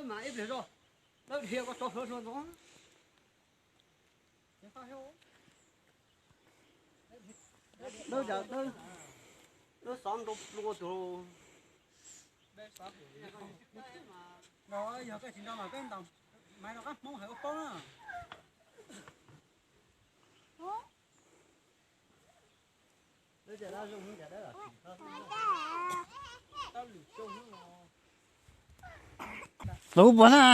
Mas ib pliag zog, dawb dhia koj tso hlua hlua ntxov. Dawb, dawb, dawb xov nrau plua tus. No yog koj tsis nrau mas peb ntaus maiv rau qab Hmoob hais ua paub na. Lub puas na?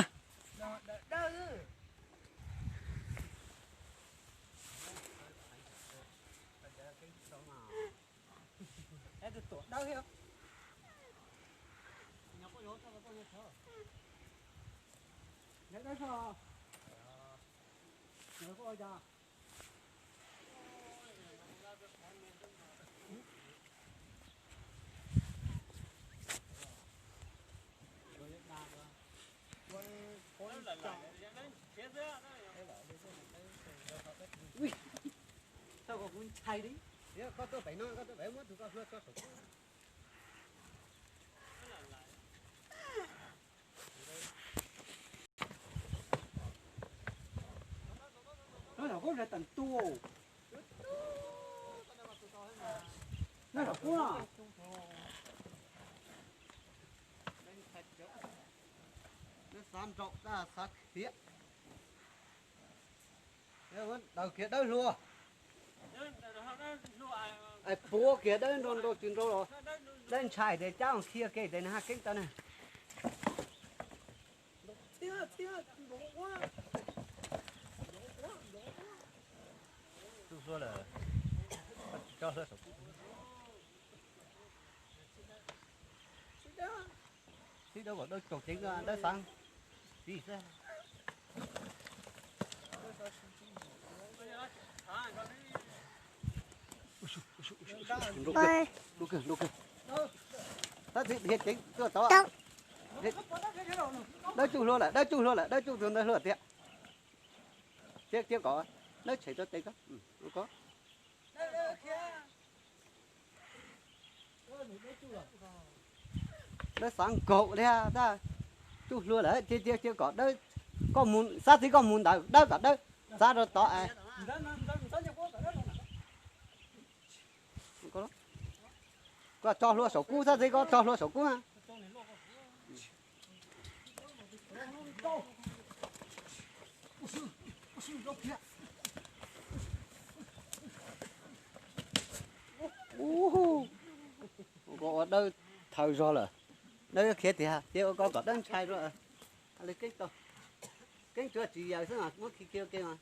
Ui, tau kuv ntshai li. Koj tuaj pem no, koj tuaj pem muab tus koj hlua tso saum kub. Lawv lawm kub lawv teem tu. Lawv lawm kub no. Xav nraum, xav khiav. Daws kiag dawb hlua. Puav kiag dawb nrau nrau tsis nrau los. Dawb ntshai tes cab khia ke tes nws haj keeb tau na. Tsuj hlua lawm, tso hlua saum kub. Tib dawb kom dawb tsaus ceev, dawb xav tib xwb. Tab sis dhia ceev tuaj tod. Dawb tsuj hlua lawm, dawb tsuj hlua lawm, dawb tsuj tus ntawd hlua tiag. Cia, cia kom dawb tshem tau tes ko. Dawb xav nkaum thiab, tab tsuj hlua lawm, cia, cia, cia kom dawb, koj mus, xav txiv koj mus ntawd, dawb kom dawb, xav rau tod es. Koj tso hlua saum kub, xav txiv koj tso hlua saum kub na. Ua dawb thaws zog lawm. Dawb khiav tiag, cia ua koj kom dawb ntshai rau. Keeb tau, keeb tsuav tsis yaws xwb mas muab khi khi ua ke mas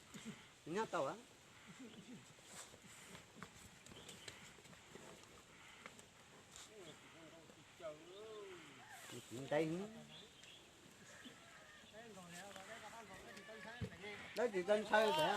nyob tau. Ntev, dawb tsis tau ntshaw ntawd.